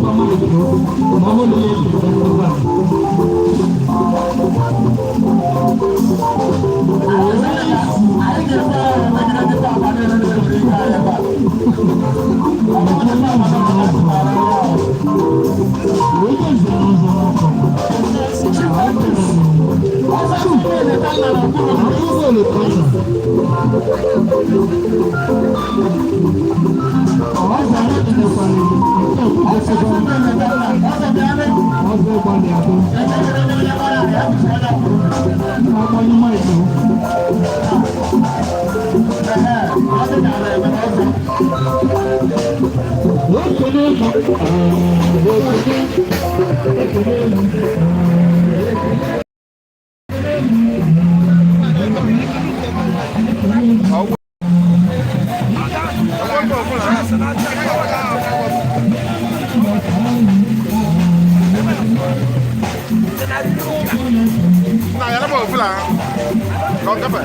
Ma ọ bụrụ na ya ejide ngwa. Anyị ga-ekwe megide ndị papa niile na-ere ike anyị ebe a. Ọ bụrụ na ndị papa na-apụtara ya ahụ. Onye nze na ọzọ n'afọ. Ọzọ niile ka nna na mkpụrụ. Akwụkwọ olokọta. Ọzọ ekenekwara nke Ọzọ okwudesebe niile ka nna. Ọzọ bịa ne. Ọzọ ịgbalị atọ. Echekere ndị onye gbara ya bụ onye kwuru. Agbanyụ maịkị. Ehe, ọ dị ka ala eme ọzọ. Ekele ekele ekele. Na yɛrɛ b'o fila kɔ kɛfɛ.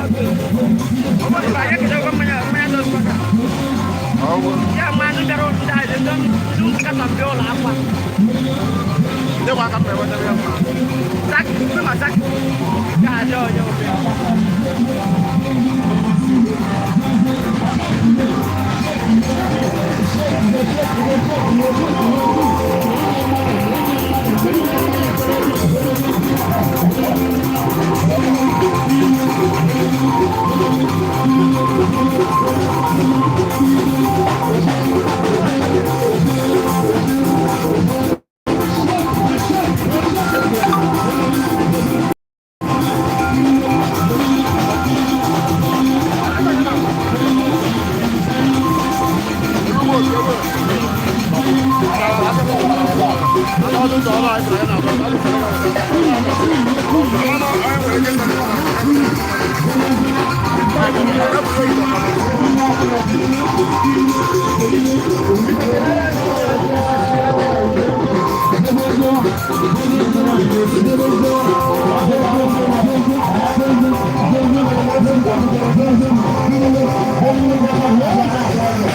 Awɔ. Ne ko a ka pɛrɛ wɛrɛ ma.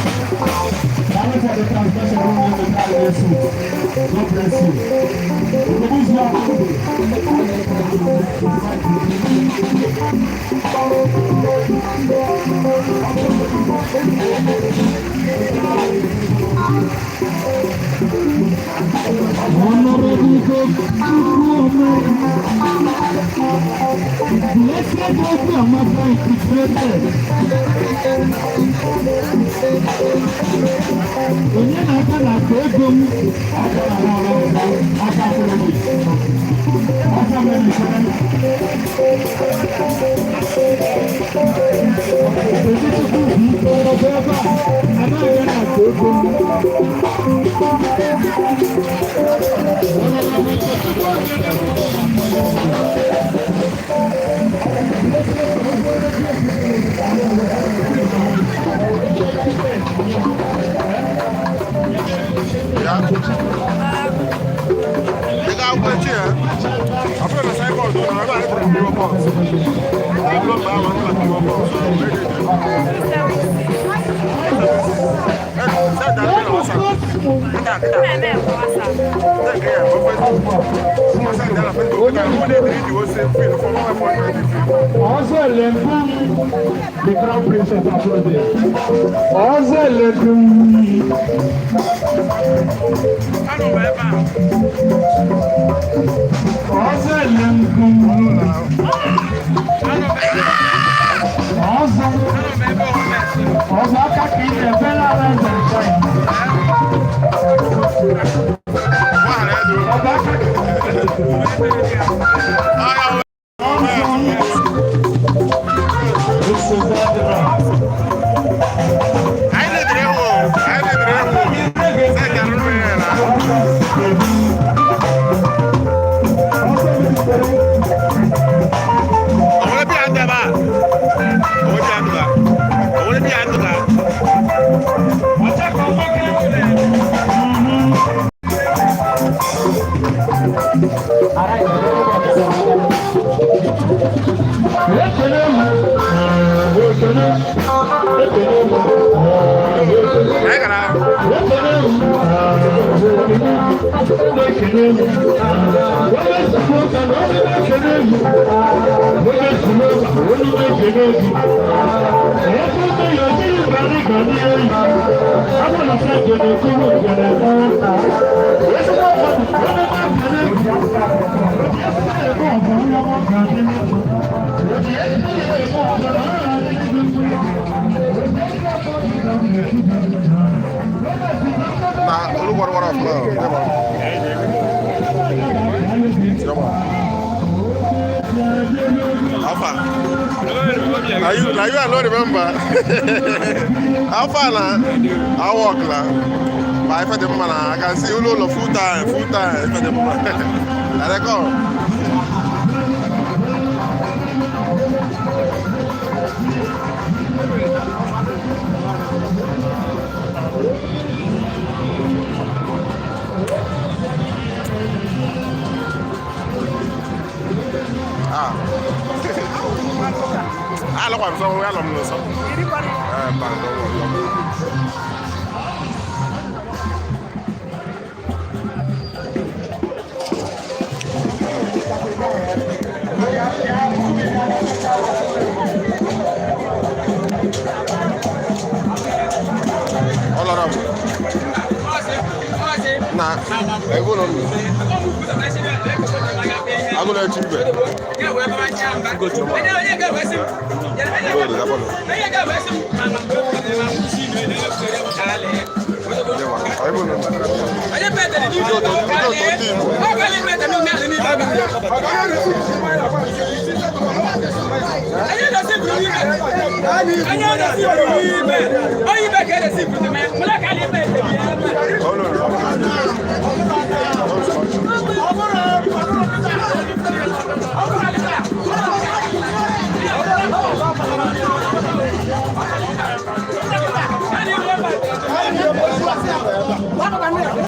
Thank you for the translation room in the God bless you. Honorable Chukwuome. Blessed Obi Amaka Integrated. Onye na-aka na-akpa ego m. Aka na ọrụ aka kwụrụ gị. Aka mere ise. Okechukwu bụ ike ọrụ ebe a. Anaghị aga na-akpa ego m. Ya. I ka akwụkwọ echi ya. A bụrụ na signboard na ebe a tụrụ PO box. A bụrụ mgbe ahụ na PO box. Send that mail on WhatsApp. Kita, kita. Take care. Go Facebook. Send that on Facebook. Kita, who dey read the whole same field for one point twenty field. Ọzọ Elenkun, the crown prince of Afrodia. Ọzọ Elenkun. Anụ m ebe a. Ọzọ Elenkun. Ọzọ. Ọzọ aka ka ị na-ebela ala eze nche. Nwaanyị edu. Ọzọ aka ka Agha nsogbu adịrọ. Anyị ledere ewu. Anyị ledere ewu. Sị ka nrụ ya na. Òwúrọ̀ bí àdàbà. Òwúrọ̀ bí àdàbà. Òwúrọ̀ bí àdàbà. Ekele m, ekele, ekele m, Anyị gara. Na olùkọ́ wọ́rọ̀ ọ̀fun náà. Alpha. Na you I no remember. Alpha na I work na. But ife dị mma na I can see ụlọ ụlọ full time, full time, ife dị mma. I dey come. Ah. Alọkwa m sọ, alọ m n'ụsọ. Eh, mba, don't worry, don't worry. Ọlọrọ m. Na ego nọ nụ. Agụ na-eche ibe. Ego nọ nụ.